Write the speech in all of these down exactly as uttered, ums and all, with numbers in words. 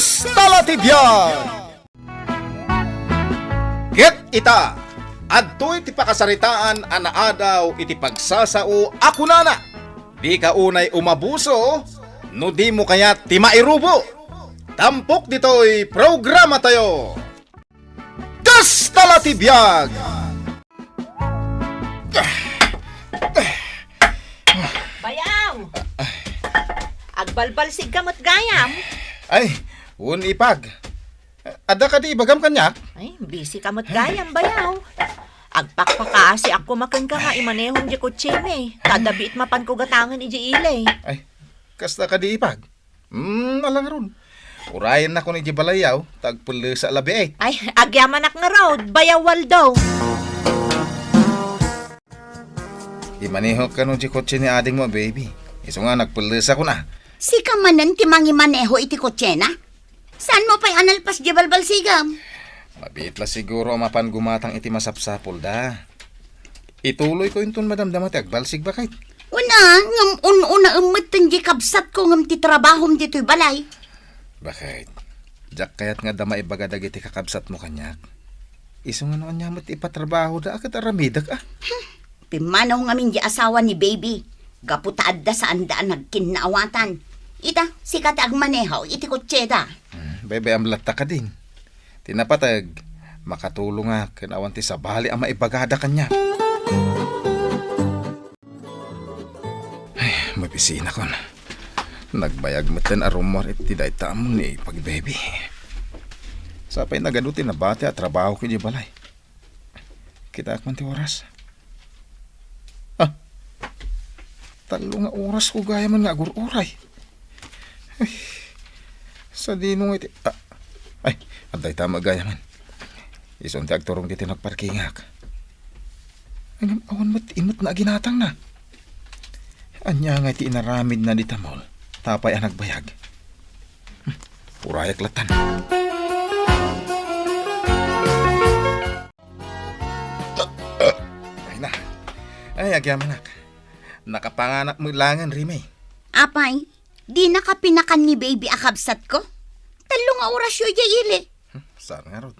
Kasta la ti biag! Ket ita, adtoy ti pakasaritaan a naadaw iti pagsasao a kunana, "Dika unay umabuso no dimo kayat ti mairubo." Tampok ditoy programatayo. Kasta la ti biag! Bayaw! Agbalbalsigka met gayam? Ay, wen, ipag. Adda kadi ibagam kaniak? Ay, busy ka met gayam, bayaw. Agpakpakaasiak koma kenka nga imanehom diay kotsemi. Ta adda biit mapanko gatangen idiay ili. Ay, kasta kadi, ipag? Hmm, ala ngarud. Urayennakon idiay balayyo, ta agpellesa labi, eh. Ay, agyamanak ngarud, bayaw Waldo. Imanehok kano diay kotse ni adingmo, baby. Isu nga nagpellesakon a. Sika manen ti mangimaneho iti kotsena? Saanmo pay a nalpas diay balbalsigam? Mabiit la siguro a mapan gumatang iti masapsapulda. Ituloyko inton madamdama ti agbalsig, baket. Wen a, ngem un-unaem metten diay kabsatko ngem ti trabahom ditoy balay. Baket, diak kayat nga adda maibaga dagiti kakabsatmo kaniak. Isu nga no ania met ti ipatrabahoda a ket aramidek a. Hmm. Pimmanaw ngamin diay asawa ni baby. Gapu ta adda saanda a nagkinnaawatan. Ita, sika ti agmaneho iti kotseda. Hmm, baybay-am latta kadin. Ti napateg, makatulongak ken awan ti sabali a maibagada kaniak. Ay, mabisinakon. Nagbayag metten a rummuar iti dayta a muni, pag-baby. Sapay nagadu ti nabati a trabaho idiay balay. Kitaak man ti oras. Ah, tallo nga orasko gayamen nga agur-uray. Ay, sadino nga iti, ah, ay, adda ita met gayamen. Isun ti agturong ditoy nagparkingak. Ngem awan met imet na aginatangna. Ania nga iti inaramidna dita mall? Tapay a nagbayag. Hmm, urayak lattan. Ay na. Ay, agyamanak. Nakapanganak met laengen, Rime. Apay, dinaka pinakan ni baby a kabsatko? Tallo nga orasyo idiay ili. Hmm, saan ngarud?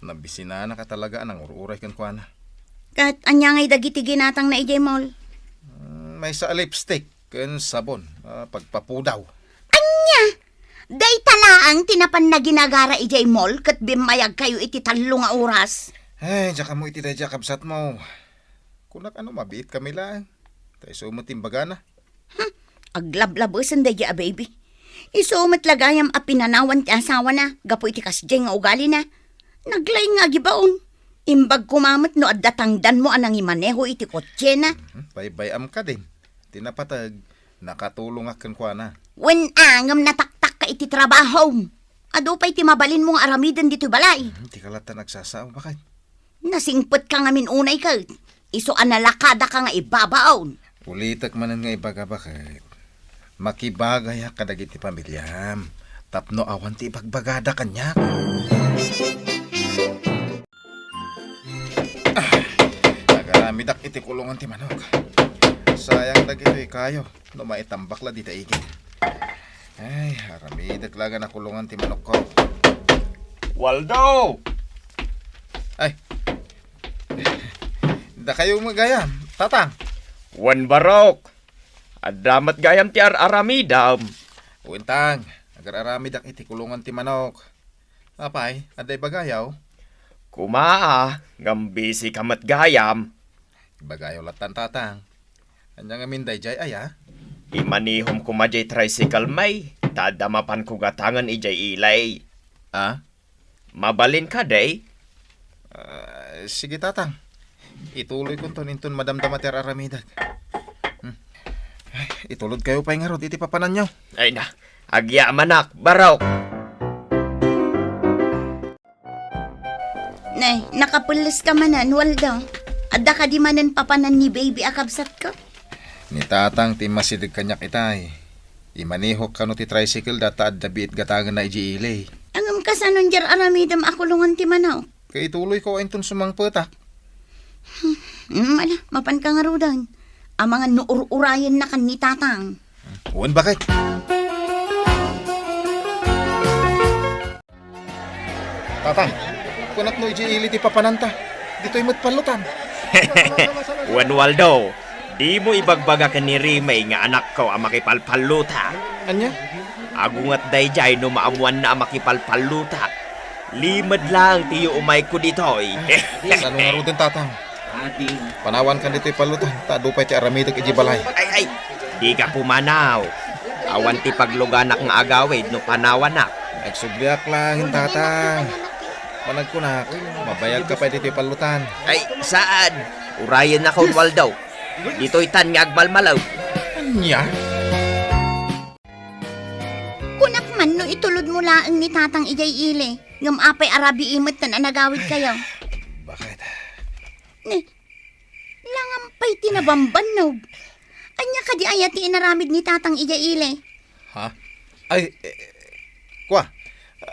Nabisinanaka talaga a nangur-uray kenkuana. Ket ania ngay dagiti ginatangna idiay mall? Hmm, maysa a lipstick ken sabon, ah, pagpapudaw. Ania? Dayta laeng ti napanna ginagara idiay mall ket bimmayagkayo iti tallo nga oras? Ay, diak ammo iti daydiay a kabsatmo. Kunak a no mabiitkami laeng. Ta isu met ti imbagana. Hmm, aglablabesen daydiay a baby. Isu met la gayam a pinanawan ti asawana gapu iti kasdiay nga ugalina. Naglaing nga agibaon. Imbag koma met no adda tangdanmo a nangimaneho iti kotsena. Mhm, baybay-am kadin. Ti napateg, nakatulongak kenkuana. Wen a, ngem nataktakka iti trabahom. Adu pay ti mabalinmo nga aramiden ditoy balay. Mhm, dika lattan agsasao, baket. Nasingpetka ngamin unay ket isu a nalakadaka nga ibabaon. Ulitek manen nga ibaga, baket. Makibagayak kadagiti pamiliam tapno awan ti ibagbagada kaniak. Ah, nagaramidak iti kulongan ti manok. Sayang dagitoy kayo no maitambak la dita igid. Ay, aramidek laeng a kulongan ti manokko. Waldo! Ay. Dakayo met gayam, Tatang. Wen, Barok. Adda met gayam ti ar-aramidam. Wen, Tang. Agar-aramidak iti kulongan ti manok. Apay, adda ibagayo? Koma a, ngem busy ka met gayam. Ibagayo lattan, Tatang. Ania ngamin daydiay aya? Imanihom koma diay tricycle, may, ta adda mapanko gatangen idiay ili. Ah? Mabalin kadi? Ah, sige, Tatang. Ituloykonton inton madamdama ti ar-aramidek. Hmm. Ay, itulodkayo pay ngarud iti papananyo. Ay na, agyamanak, Barok. Nay, nakapelles ka manen, Waldo. Adda kadi manen papanan ni baby a kabsatko? Ni Tatang ti masideg kaniak itay. Imanihok kano ti tricycle da ta adda biit gatangenna idiay ili. Ngem kasano diay ar-aramidem a kulongan ti manok? Ket ituloyko inton sumangpetak. Hmm, ala, mapanka ngaruden. Amangan no ur-urayennakan ni Tatang. Wen, baket. Tatang, kunak no idiay ili ti papananta. Ditoy met pallutan. Wen Waldo, dimo ibagbaga ken ni Rime nga anakko a makipalpalluta. Ania? Agunget daydiay no maammoanna a makipalpalluta. Limed laeng ti yuumayko ditoy. Kasano ngaruden, Tatang? Panawankan ditoy pallutan, ta adu pay ti aramidek idiay balay. Ay, ay, dika pumanaw. Awan ti pagluganak nga agawid no panawanak. Nagsubliak laeng, Tatang. Panagkunak, mabayagka pay ditoy pallutan. Ay, saan? Urayennakon, Waldo. Ditoytan nga agmalmalaw. Ania? Kunak man no itulodmo laeng ni Tatang idiay ili, ngem apay a rabii metten a nagawidkayo? Bakit? Ni, langan pay ti nabambannog. Ania kadi aya ti inaramid ni Tatang idiay ili? Ha? Ay, eh, kua,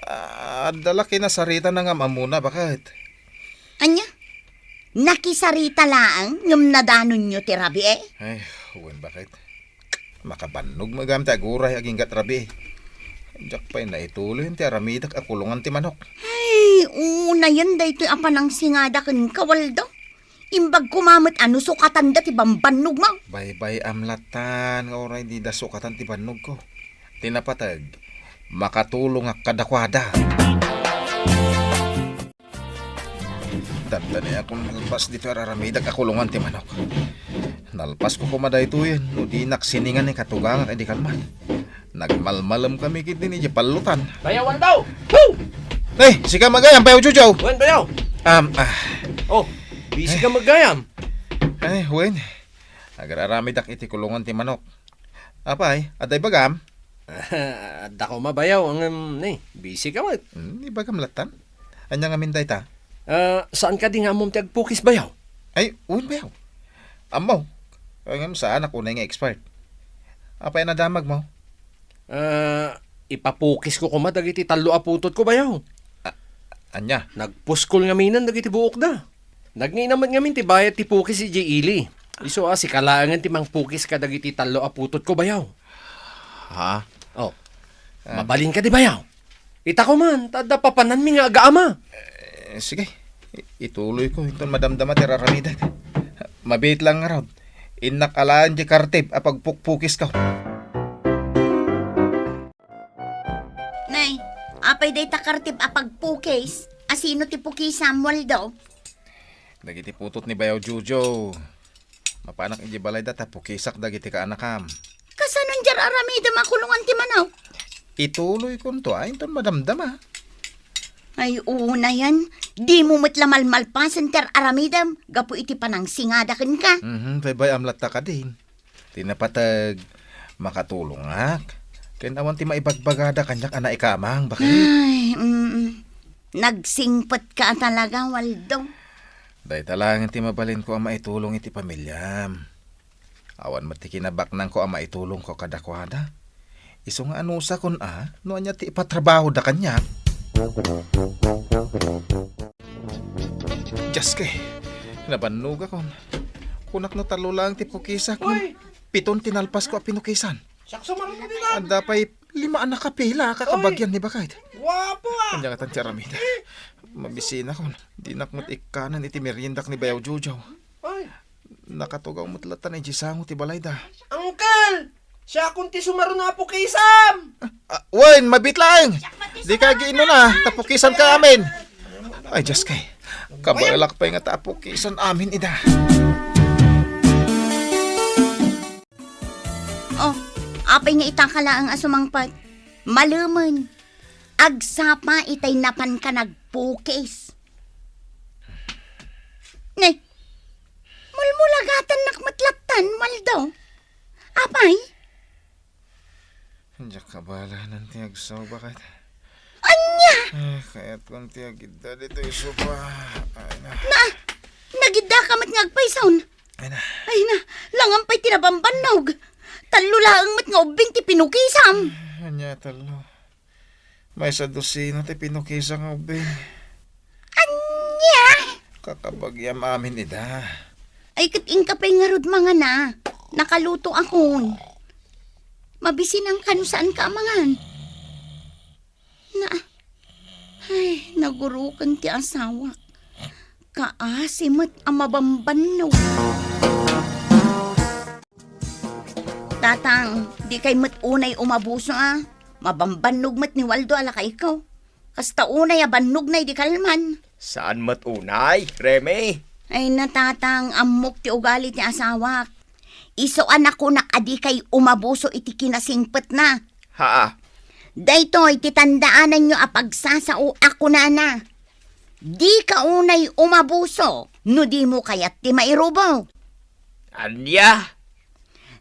ah, adda la kinasaritana nga am-ammona, bakit? Ania? Nakisarita laeng ngem nadanonyo ti rabii? Ay, wen, bakit? Makabannog met gayam ti aguray agingga ti rabii. Diak pay naituloy ti aramidek a kulongan ti manok. Ay, unayen daytoy a panangsingada kenka, Waldo. Imbag koma met a no sukatanda ti bambannogmo. Baybay-am lattan nga uray dida sukatan ti bannogko. Ti napateg, makatulongak kadakuada. Dandaniakon nalpas ditoy ar-aramidek a kulongan ti manok. Nalpasko koma daytoyen no dinak siningan ni katugangak idi kalman. Nagmalmalemkami ketdi idiay pallutan. Bayaw Waldo! Woo! Eh, sika met gayam, Bayaw Jojo? Wen, Bayaw. Um, ah. Oh, busy ka met gayam. Ay, wen. Agar-aramidak iti kulongan ti manok. Apay, adda ibagam? Adda koma, Bayaw, ngem, ni, busy ka met. Hmm, ibagam lattan. Ania ngamin dayta? Ah, saan kadi nga ammom ti agpukis, Bayaw? Ay, wen, Bayaw. Ammo. Ngem saanak unay nga expert. Apay a nadamagmo? Ah, ipapukisko koma dagiti tallo a putotko, Bayaw. A-, ania? Nagpuskol ngaminen dagiti buokda. Nagngina met ngamin ti bayad ti pukis idiay ili. Isu a, sika laengen ti mangpukis kadagiti tallo a putotko, Bayaw. Ha? Oh. Ah. Mabalin kadi, Bayaw? Ita ko man, ta adda papananmi nga agaama. Eh, sige. I-, ituloyko inton madamdama ti ar-aramidek. Mabiit lang ngarud. Innak alaen ti kartib a pagpukpukisko. Nay, apay dayta kartib a pagpukis? Asino ti pukisam, Waldo? Dagiti putot ni Bayaw Jojo. Mapanak idiay balayda ta pukisak dagiti kaanakam. Kasano diay ar-aramidem a kulongan ti manok? Ituloykonto a inton madamdama. Ay, unayen, dimo met la malmalpasen ti ar-aramidem gapu iti panangsingada kenka. Mhm, baybay-am latta kadin. Ti napateg, makatulongak. Ken awan ti maibagbagada kaniak a naikamang, bakit? Ay, mm. Nagsingpetka a talaga, Waldo. Dayta laeng ti mabalinko a maitulong iti pamiliam. Awan met ti kinabaknangko a maitulongko kadakuada. Isu nga anusakon a no ania ti ipatrabahoda kaniak. Dios ko, nabannogakon. Kunak no tallo laeng ti pukisak, Uy! Piton ti nalpasko a pinukisan. Siak sumaruno ditan. Adda pay lima a nakapila, kakabagyan ni Bakay. Guapo, ah! Ania ngatan ti aramid? Mabisinakon. Dinak met ikkanen iti meriendak ni Bayaw Jojo. Ay. Nakatugaw met latta idiay sango ti balayda. Uncle! Siakon ti sumaruno a pukisam! Ah, wen, mabiit laeng. Dika agiinnuna, ta pukisanka amin. Ay, Dios ko. Kabaelak pay ngata a pukisan amin ida. Oh, apay nga ita ka laeng a sumangpet? Malemen. Agsapa itay napanka nagpukis. Ne, mulmulagatannak met lattan, Waldo. Apay? Diak kabalanan ti agsaw, Bakay. Ania? Ah, kayatkon ti agidda ditoy sopa. Ay na. Na, nagiddaka met nga agpayson. Ay na. Ay na, langan pay ti nabambannog. Tallo laeng met nga ubbing ti pinukisam. Ania tallo? Maysa dosina ti pinukisa nga ubbing. Ania? Kakabagiam amin ida. Ay, ket inka pay ngarud mangana. Nakalutoakon. Mabisinanka no saanka a mangan. Na, ay, Naguroken ti asawak. Kaasi met a mabambannog. Tatang, dikay met unay umabuso a. Mabambannog met ni Waldo a lakayko. Kasta unay a bannogna idi kalman. Saan met unay, Remy? Ay, natatang, ammok ti ugali ti asawak. Isu a nakunak a dikay umabuso iti kinasingpetna. Haa. Daytoy ti tandaananyo a pagsasao a kunana, "Dika unay umabuso no dimo kayat ti mairubo." Ania?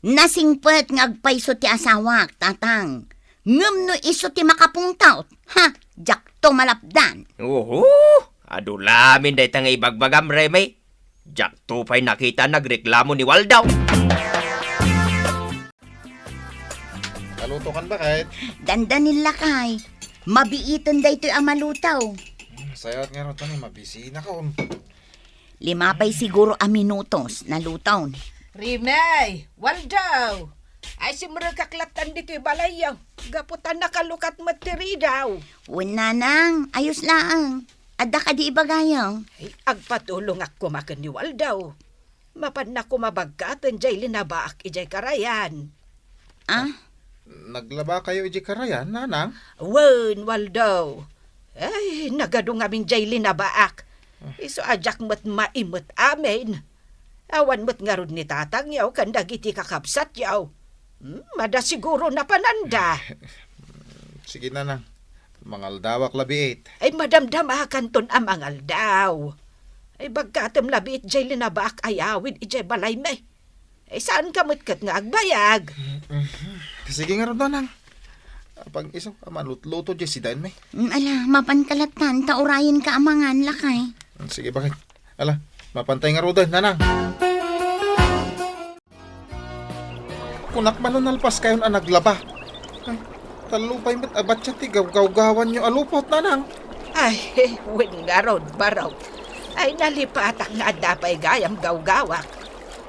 Nasingpet nga agpayso ti asawak, tatang. Ngem no isu ti makapungtot, ha, diakto malapdan. Oho, adu lamin dayta nga ibagbagam, Remy. Diakto pay nakita nagreklamo ni Waldo. Kaluto kan ba, Kate? Dandanin lakay. Mabiiten daytoy a maluto. Hmm, sayat nga ron, tani, mabisina ka, on. Lima pay siguro a minutos, naluton. Remy, Waldo! Ay, simrekak lattan ditoy balayyo. Gapu ta nakalukat met ti ridaw. Wen, nanang, ayos laeng. Adda kadi ibagayo? Ay, agpatulongak koma ken ni Waldo. Mapannak koma bagkaten jay linabaak idiay karayan. Ah? Naglabakayo idiay karayan, nanang? Wen, Waldo. Ay, nagadu ngamin jay linabaak. Isu a diak met maimet amin. Awan met ngarud ni tatangyo ken dagiti kakabsatyo. Hmm, mada siguro napananda. Sige, nanang. Mangaldawak labiit. Ay, madamdamakanton a mangaldaw. Ay, bagkatem labiit jay linabaak a yawid idiay balaymi. Ay, saan ka met ket nga agbayag? Sige ngarud, nanang. Apag isu a malutluto jay sidaenmi. Mm, ala, mapan ka lattan, ta urayen ka a mangan, lakay. Sige, bakit? Ala, mapantay ngaruden, nanang. Kunak man no nalpas kayon a naglaba. Ay, tallo pay met a batsa ti gawgawgawanyo a lupot, nanang. Ay, wen ngarud, barok. Ay, nalipatak nga adda pay gayam gawgawak.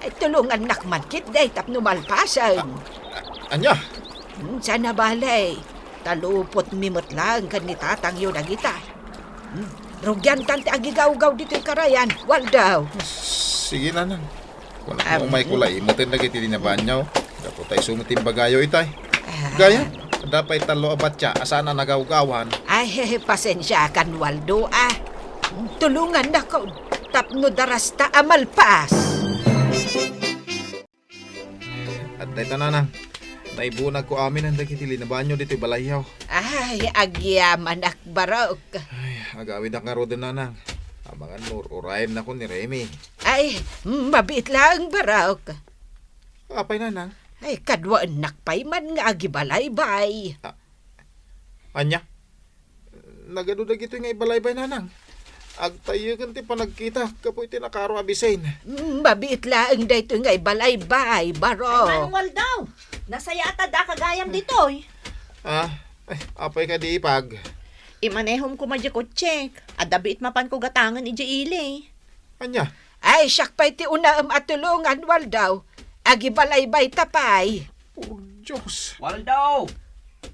Ay, tulongannak man ketdi tapno malpasen. A-, a-, ania? Hmm, saan a bale. Ta lupotmi met laeng ken ni tatangyo dagita. Hmm, rugiantan ti agigawgaw ditoy karayan, Waldo. Sige, nanang. Kunak, umayko la imeten dagiti linabaanyo. Gapu ta isu met ti imbagayo itay. Ah. Gayam, adda pay tallo a batsa a saan a nagawgawan. Ay, pasensiakan, Waldo, ah. Tulongannakon tapno darasta a malpas. Adda ita, nanang. Naibunagko amin dagiti linabaanyo ditoy balayyo. Ay, agyamanak, barok. Ay, agawidak ngaruden, nanang. Amangan no ur-urayemnakon ni Remy. Ay, mabiit laeng, barok. Apay, nanang? Ay, kaduaennak pay man nga agibalaybay. A-, ania? Nagadu dagitoy nga ibalaybay, nanang. Agtayyeken ti panagkita gapu iti nakaro a bisin. Mm, mabiit laeng daytoy nga ibalaybay, barok. Ay, Manong Waldo, nasayaat a daka gayam ditoy. Ah, ay, apay kadi, ipag? Imanehom koma diay kotsek. Adda biit mapanko gatangen idiay ili. Ania? Ay, siak pay ti unaem a tulongan, Waldo. Agibalaybayta pay. Por Dios. Waldo!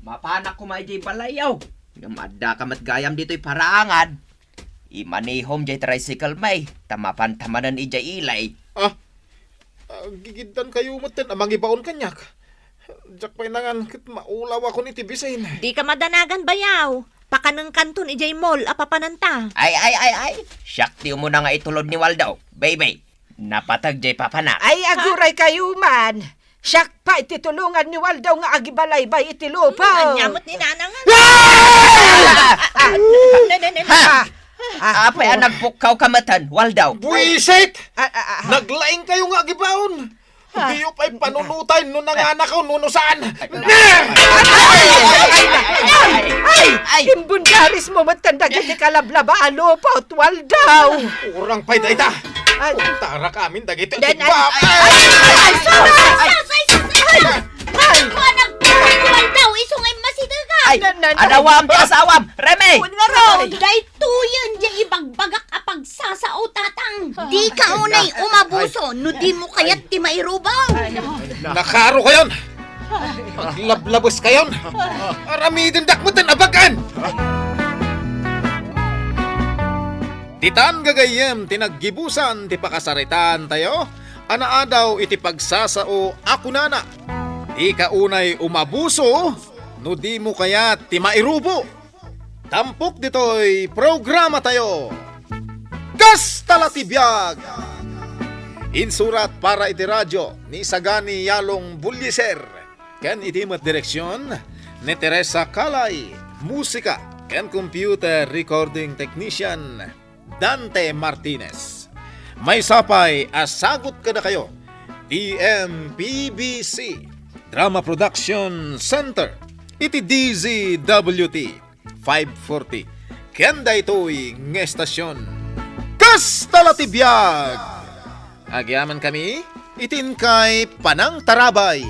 Mapanak koma idiay balayyo. Ngem addaka met gayam ditoy paraangan. Imanehom diay tricycle mi, ta mapanta manen idiay ili. Ah, agigiddankayo metten a mangibaon kaniak. Diak pay nangan ket maulawakon iti bisin. Dika madanagan, bayaw. Pakanenkanton idiay mall a papananta. Ay, ay, ay, ay. Siak ti umuna nga itulod ni Waldo. Baby, napateg diay papanak. Ay, aguraykayo man. Siak pay ti tulongan ni Waldo nga agibalaybay iti lupot. Hmm, ania met ni nanang? Ah! Ah! Ne, ne, ne, ne. Ha? Ah, ah, apay a nagpukkawka metten, Waldo? Buisit! Ah, ah, ah, ah. Naglaingkayo nga agibaon. Ah. Diyo pay panunotay no nanganakaw wenno saan. Ay, ay, ay, ay, ay, ay, ay. Imbundarismo metten dagiti kalablaba a lupot, Waldo. Urang pay dayta. Ay. Puntarak amin dagiti. Den, ay, ay, ay, ay, ay, ay, ay, ay, ay, ay. Ay! Ay! Ay! Ay! Ay! Ay! Ay! Isu nga immasitegan. Ay! Na, na, na. Adawam ti asawam! Remy! Wen ngarud! Daytoyen diay ibagbagak a pagsasao, tatang. Dika unay umabuso no dimo kayat ti mairubo. Nakaro kayon! Aglablabes kayon! Aramidendak metten a bag-an! Ditan gagayyem ti naggibusan ti pakasaritaan tayo, a naadaw iti pagsasao a kunana, "Dika unay umabuso no dimo kayat ti mairubo." Tampok ditoy programa tayo. Kasta la ti biag! Insurat para iti radyo ni Sagani Yalong Bulliser, ken iti met direksion ni Teresa Calay, musika ken computer recording technician Dante Martinez. Maysa pay a sagut kadakayo ti M P B C Drama Production Center iti D Z W T five forty. Ken daytoy nga estasion. Kasta la ti biag! Agyamankami iti inkay panangtarabay.